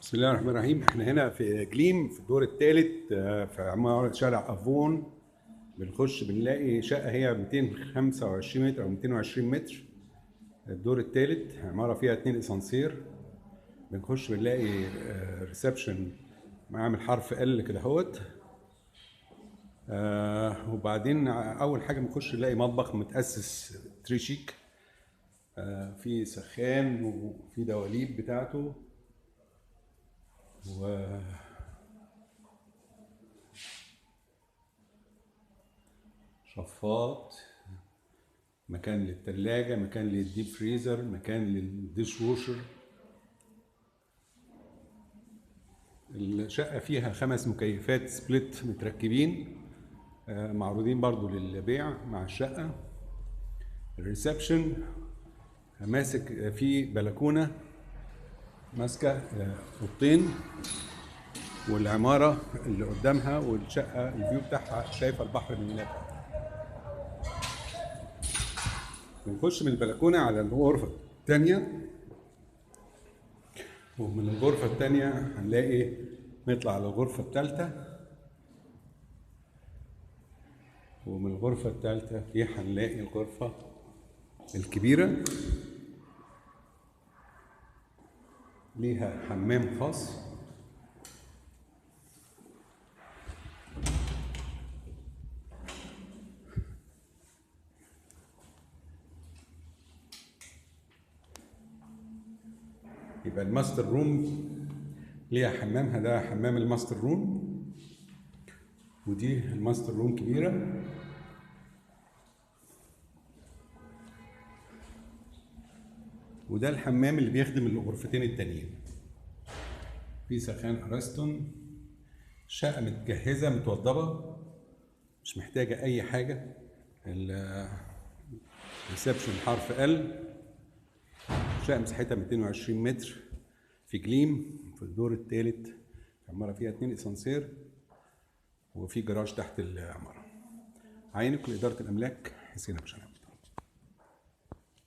بسم الله الرحمن الرحيم. احنا هنا في جليم في الدور الثالث في عمارة شارع افون. بنخش بنلاقي شقة هي 225 متر او 220 متر، الدور الثالث، عمارة فيها 2 اسانسير. بنخش بنلاقي reception عامل حرف L كده اهوت. وبعدين اول حاجة بنخش نلاقي مطبخ متأسس très chic، في سخان وفي دواليب بتاعته، و شفاط، مكان للتلاجة، مكان لل deep freezer، مكان لل dishwasher. الشقة فيها 5 مكيفات split متركبين، معروضين برضو للبيع مع الشقة. ال reception ماسك فيه بلكونة ماسكة اوضتين، والعمارة اللي قدامها والشقة ال view بتاعها شايفة البحر من هناك. بنخش من البلكونة على الغرفة التانية، ومن الغرفة التانية هنلاقي نطلع على الغرفة التالتة، ومن الغرفة التالتة دي هنلاقي الغرفة الكبيرة، ليها حمام خاص. يبقى ال master room ليها حمامها، ده حمام ال master room، ودي ال master room كبيرة. وده الحمام اللي بيخدم الغرفتين التانيين. في سخان ارستون. شقة متجهزة متوضبة، مش محتاجة أي حاجة. ال reception حرف L. شقة مساحتها 220 متر في جليم في الدور الثالث، عمارة فيها 2 اسانسير وفي جراج تحت العمارة. عينك لإدارة الأملاك حسين أبو شنب.